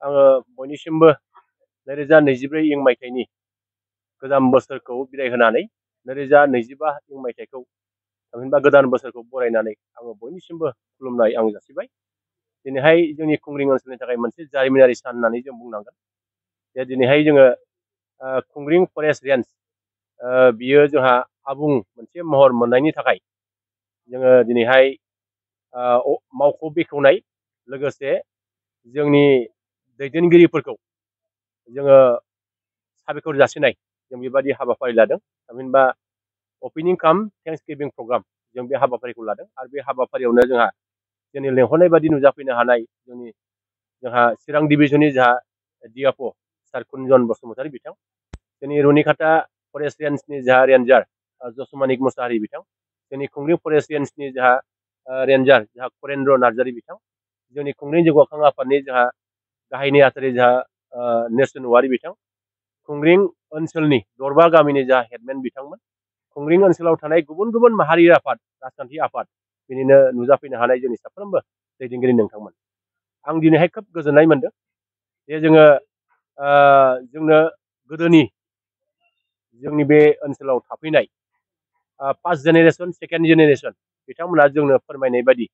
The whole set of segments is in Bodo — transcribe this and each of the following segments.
आङो बयनिसिमबो 2024 इं मायथाइनि गोजाम बोसोरखौ बिदाय होनानै 2025 इं मायथाइखौ थामहिनबा गोदान बोसोरखौ बरायनानै आङो बयनिसिमबो खुलुमनाय आं जासिबाय। दिनैहाय जोंनि खुंग्रिं ओनसोलनि थाखाय मोनसे जारिमिनारि सान होननानै जों बुंनांगोन। जे दिनैहाय जोङो खुंग्रिं फरेस्ट रेन्ज बियो जोंहा आबुं मोनसे महर मोननायनि थाखाय जोङो दिनैहाय मावख' बेखेवनाय लोगोसे जोंनि दैदेनगिरिफोरखौ जोङो साबायखर जासिनाय जों बेबायदि हाबाफारि लादों। थामहिनबा अपेनिं काम थेंक्स गिभिं प्रग्राम जों बे हाबाफारिखौ लादों आरो बे हाबाफारियावनो जोंहा जोंनि लेंहरनाय बायदि नुजाफैनो हानाय जोंहा चिरां डिभिजननि जोंहा डिएफअ सार कुन्जन बसुमतारी बिथां, जोंनि रुनिकाटा फरेस्ट रेन्जनि जोंहा रेन्जार जसमानिक मुसाहारि बिथां, जोंनि खुंग्रिं फरेस्ट रेन्जनि जोंहा रेन्जार जोंहा करेन्द्र नार्जारी बिथां, जोंनि खुंग्रिं जौगाखां आफादनि जोंहा गाहाय नेहाथारि जोंहा नेरसोन औवारी बिथां, खुंग्रिं ओनसोलनि दरबा गामिनि जोंहा हेडमेन बिथांमोन, खुंग्रिं ओनसोलाव थानाय गुबुन गुबुन माहारि आफाद राजखान्थि आफाद बिनिनो नुजाफैनो हानाय जोंनि साफ्रोमबो दैदेनगिरि नोंथांमोन। आं दिनैहाय खोब गोजोननाय मोनदों जे जोंनो गोदोनि जोंनि बे ओनसोलाव थाफैनाय फार्स्ट जेनेरेसन सेकेन्ड जेनेरेसन बिथांमोना जोंनो फोरमायनाय बायदि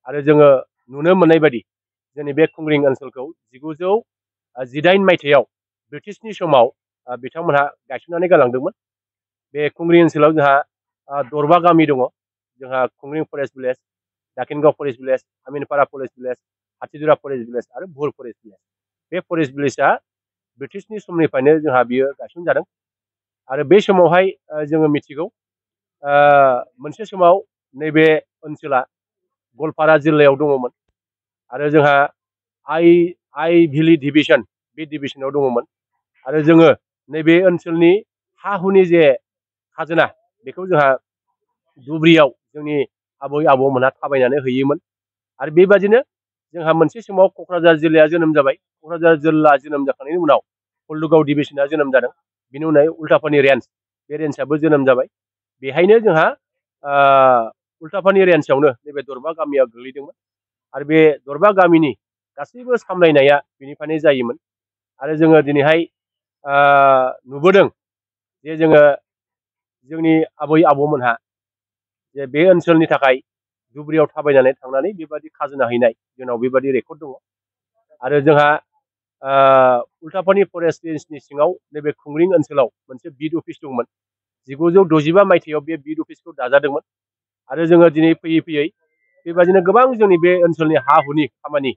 आरो जोङो नुनो मोननाय बायदि जोंनि बे खुंग्रिं ओनसोलखौ 1918 मायथाइयाव ब्रिटिशनि समाव बिथांमोनहा गायसननानै गालांदोंमोन। बे खुंग्रिं ओनसोलाव जोंहा दरबा गामि दङ। जोंहा Khungring forest village, Dakingaon forest village, Aminpara forest village, Hathidura forest village आरो भुर फरेस्ट भिलेज। बे फरेस्ट भिलेजआ ब्रिटिशनि समनिफ्रायनो जोंहा बियो गायसनजादों आरो बे समावहाय जोङो मिथिगौ मोनसे समाव नैबे ओनसोला गवालपारा जिल्लायाव दङमोन आरो जोंहा आइ भिलि डिभिजन बे डिभिजनाव दङमोन आरो जोङो नैबे ओनसोलनि हा हुनि जे खाजोना बेखौ जोंहा धुब्रियाव जोंनि आबै आबौमोनहा थाबायनानै हैयोमोन आरो बेबादिनो जोंहा मोनसे समाव क'क्राझार जिल्लाया जोनोम जाबाय। क'क्राझार जिल्ला जोनोम जाखांनायनि उनाव हल्टुगाव डिभिजना जोनोम जादों। बिनि उनाव उल्टापानि रेन्ज बे रेन्जआबो जोनोम जाबाय। बेहायनो जोंहा उल्टापानि रेन्जआवनो नैबे दरबा गामिया गोग्लैदोंमोन आरो बे दरबा गामिनि गासैबो सामलायनाया बेनिफ्रायनो जायोमोन आरो जोङो दिनैहाय नुबोदों जे जोंनि आबै आबौमोनहा जे बे ओनसोलनि थाखाय धुब्रियाव थाबायनानै थांनानै बेबादि खाजोना हैनाय जोंनाव बेबादि रेकर्ड दङ आरो जोंहा उल्टापानि फरेस्ट रेन्जनि सिङाव नैबे खुंग्रिं ओनसोलाव मोनसे बिड अफिस दंमोन। 1965 मायथाइयाव बे बिड अफिसखौ दाजादोंमोन आरो जोङो दिनै फैयै फैयै बेबादिनो गोबां जोंनि बे ओनसोलनि हा हुनि खामानि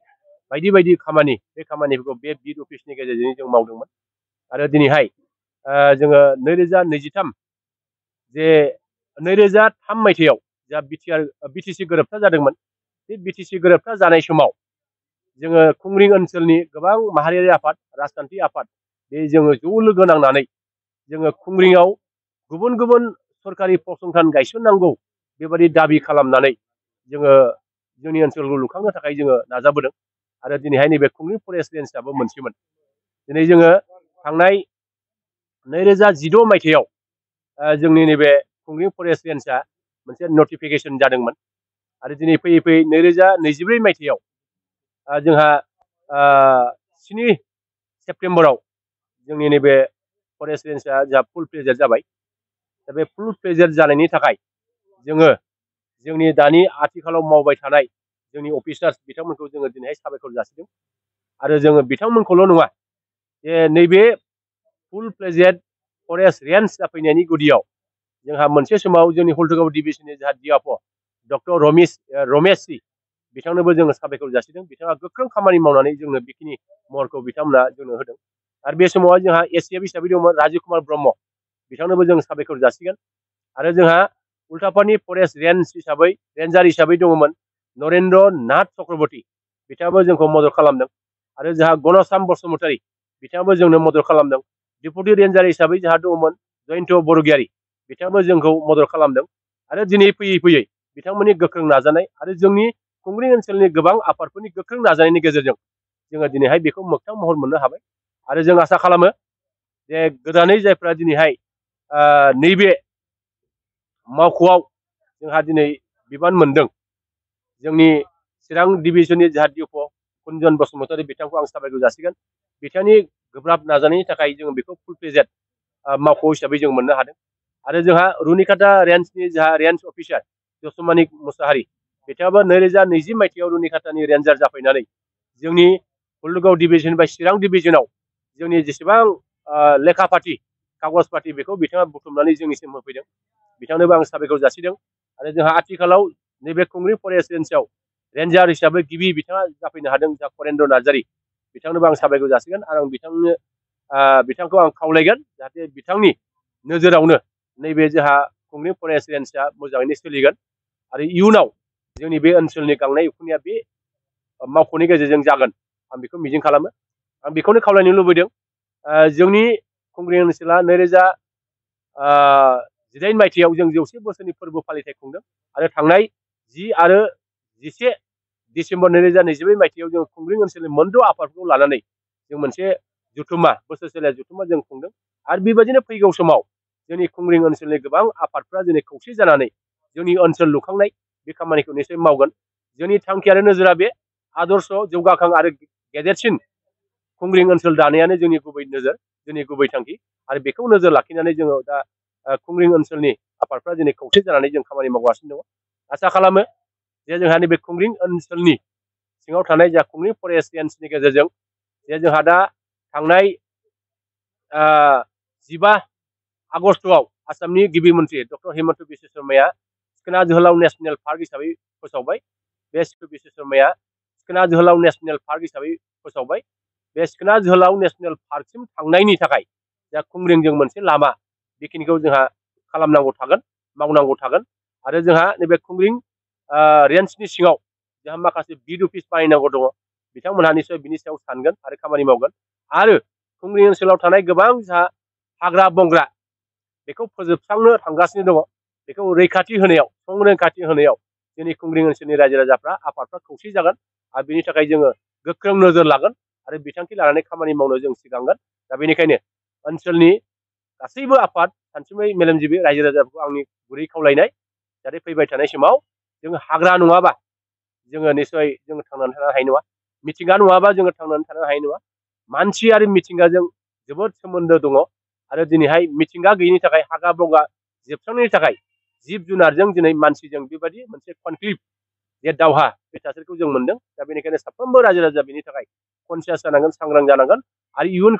बायदि बायदि खामानि बे खामानिफोरखौ बे बिड अफिसनि गेजेरजों जों मावदोंमोन आरो दिनैहाय जोङो 2023 जे 2003 मायथाइयाव जा बिटिसि गोरोबथा जादोंमोन। बे बिटिसि गोरोबथा जानाय समाव जोङो खुंग्रिं ओनसोलनि गोबां माहारियारि आफाद राजखान्थि आफाद बे जोङो ज' लोगो नांनानै जोङो खुंग्रिंआव गुबुन गुबुन सरकारि फसंथान गायसननांगौ बेबायदि दाबि खालामनानै जोङो जोंनि ओनसोलखौ लुखांनो थाखाय जोङो नाजाबोदों आरो दिनैहाय नैबे खुंग्रिं फरेस्ट रेन्जआबो मोनसेमोन। दिनै जोङो थांनाय 2016 मायथाइयाव जोंनि नैबे खुंग्रिं फरेस्ट रेन्जआ मोनसे नटिफिकेसन जादोंमोन आरो दिनै फैयै फैयै 2024 मायथाइयाव जोंहा 7 सेप्तेम्बराव जोंनि नैबे फरेस्ट रेन्जआ जोंहा फुल प्लेजेड जाबाय। दा बे फुल प्लेजेड जानायनि थाखाय जोङो जोंनि दानि आथिखालाव मावबाय थानाय जोंनि अफिसार्स बिथांमोनखौ जोङो दिनैहाय साबायखर जासिदों आरो जोङो बिथांमोनखौल' नङा जे नैबे फुल प्लेजेड फरेस्ट रेन्ज जाफैनायनि गुदियाव जोंहा मोनसे समाव जोंनि हल्टुगाव डिभिजननि जोंहा डिएफअ डक्टर रमेश सि बिथांनोबो जोङो साबायखर जासिदों। बिथाङा गोख्रों खामानि मावनानै जोंनो बेखिनि महरखौ बिथांमोना जोंनो होदों आरो बे समावहाय जोंहा एसटिएफ हिसाबै दंमोन राजीव कुमार ब्रह्म बिथांनोबो जों साबायखर जासिगोन आरो जोंहा उल्टापानि फरेस्ट रेन्जार हिसाबै दङमोन नरेन्द्र नाथ चक्रबर्ती बिथाङाबो जोंखौ मदद खालामदों आरो जोंहा गनसाम बसुमतारी बिथाङाबो जोंनो मदद खालामदों। डिपुटि रेन्जार हिसाबै जोंहा दङमोन जयन्त बरगयारी बिथाङाबो जोंखौ मदद खालामदों आरो दिनै फैयै फैयै बिथांमोननि गोख्रों नाजानाय आरो जोंनि खुंग्रिं ओनसोलनि गोबां आफादफोरनि गोख्रों नाजानायनि गेजेरजों जोङो दिनैहाय बेखौ मोगथां महर मोननो हाबाय आरो जों आसा खालामो जे गोदानै जायफ्रा दिनैहाय नैबे मावख'आव जोंहा दिनै बिबान मोनदों जोंनि चिरां डिभिजननि जोंहा डिएफअ कुनजन बसुमतारी बिथांखौ आं साबायखर जासिगोन बिथांनि गोब्राब नाजानायनि थाखाय जों बेखौ फुल प्लेजेड मावख' हिसाबै जों मोननो हादों आरो जोंहा रुनिकाटा रेन्जनि जोंहा रेन्ज अफिसार जसुमानि मुसाहारि बिथाङाबो 2020 मायथाइयाव रुनिकाटानि रेन्जार जाफैनानै जोंनि हुलगाव डिभिजन बा चिरां डिभिजनाव जोंनि जेसेबां लेखा पाति कागज पाति बेखौ बिथाङा बुथुमनानै जोंनिसिम होफैदों बिथांनोबो आं साबायखर जासिदों आरो जोंहा आथिखालाव नैबे खुंग्रिं फरेस्ट रेन्जआव रेन्जार हिसाबै गिबि बिथाङा जाफैनो हादों जा करेन्द्र नार्जारि बिथांनोबो आं साबायखर जासिगोन आरो आं बिथांखौ आं खावलायगोन जाहाथे बिथांनि नोजोरावनो नैबे जोंहा खुंग्रिं फरेस्ट रेन्जआ मोजाङैनो सोलिगोन आरो इयुनाव जोंनि बे ओनसोलनि गांनाय उखैनाया बे मावख'नि गेजेरजों जागोन आं बेखौ मिजिं खालामो आं बेखौनो खावलायनो लुबैदों जोंनि खुंग्रिं ओनसोला 2018 मायथाइयाव जों 100 बोसोरनि फोरबो फालिथाय खुंदों आरो थांनाय 10 आरो 11 डिसेम्बर 2021 मायथाइयाव जों खुंग्रिं ओनसोलनि मोनद' आफादखौ लानानै जों मोनसे जुथुम्मा बोसोरसेला जुथुम्मा जों खुंदों आरो बेबायदिनो फैगौ समाव जोंनि खुंग्रिं ओनसोलनि गोबां आफादफ्रा दिनै खौसे जानानै जोंनि ओनसोल लुखांनाय बे खामानिखौ निश्चय मावगोन जोंनि थांखि आरो नोजोरा बे आदर्श जौगाखां आरो गेदेरसिन खुंग्रिं ओनसोल दानायानो जोंनि गुबै नोजोर जोंनि गुबै थांखि आरो बेखौ नोजोर लाखिनानै जोङो दा खुंग्रिं ओनसोलनि आफादफ्रा दिनै खौसे जानानै जों खामानि मावगासिनो दङ आसा खालामो जे जोंहा नैबे खुंग्रिं ओनसोलनि सिङाव थानाय जा खुंग्रिं फरेस्ट रेन्जनि गेजेरजों जे जोंहा दा थांनाय 15 आगस्टआव आसामनि गिबि मन्थ्रि डक्टर हिमन्त बिश्व शर्माया सिखोना जोहोलाव नेशनेल पार्क हिसाबै फोसावबाय बे बिश्व शर्माया सिखोना जोहोलाव नेशनेल पार्क हिसाबै फोसावबाय बे सिखोना जोहोलाव नेशनेल पार्कसिम थांनायनि थाखाय जा खुंग्रिंजों मोनसे लामा बेखिनिखौ जोंहा खालामनांगौ थागोन मावनांगौ थागोन आरो जोंहा नैबे खुंग्रिं रेन्जनि सिङाव जोंहा माखासे बिड अफिस बानायनांगौ दङ बिथांमोनहा निश्चय बिनि सायाव सानगोन आरो खामानि मावगोन आरो खुंग्रिं ओनसोलाव थानाय गोबां जोंहा हाग्रा बंग्रा बेखौ फोजोबस्रांनो थांगासिनो दङ बेखौ रैखाथि होनायाव संरैखाथि होनायाव जोंनि खुंग्रिं ओनसोलनि रायजो राजाफ्रा आफादफ्रा खौसे जागोन आरो बेनि थाखाय जोङो गोख्रों नोजोर लागोन आरो बिथांखि लानानै खामानि मावनो जों सिगांगोन दा बेनिखायनो ओनसोलनि गासैबो आफाद सानसुमै मेलेमजिबि रायजो राजाफोरखौ आंनि गुरै खावलायनाय जाहाथे फैबाय थानाय समाव जों हाग्रा नङाबा जोङो निश्चय जोङो थांनानै थानो हानाय नङा मिथिंगा नङाबा जोङो थांनानै थानो हानाय नङा मानसि आरो मिथिंगाजों जोबोद सोमोन्दो दङ आरो दिनैहाय मिथिंगा गैयिनि थाखाय हाग्रा बंग्रा जोबस्रांनायनि थाखाय जिब जुनारजों दिनै मानसिजों बेबायदि मोनसे कनफ्लिक्ट जे दावहा बे थासारिखौ जों मोनदों दा बेनिखायनो साफ्रोमबो रायजो राजा बेनि थाखाय कनसियास जानांगोन सांग्रां जानांगोन आरो इयुनखौ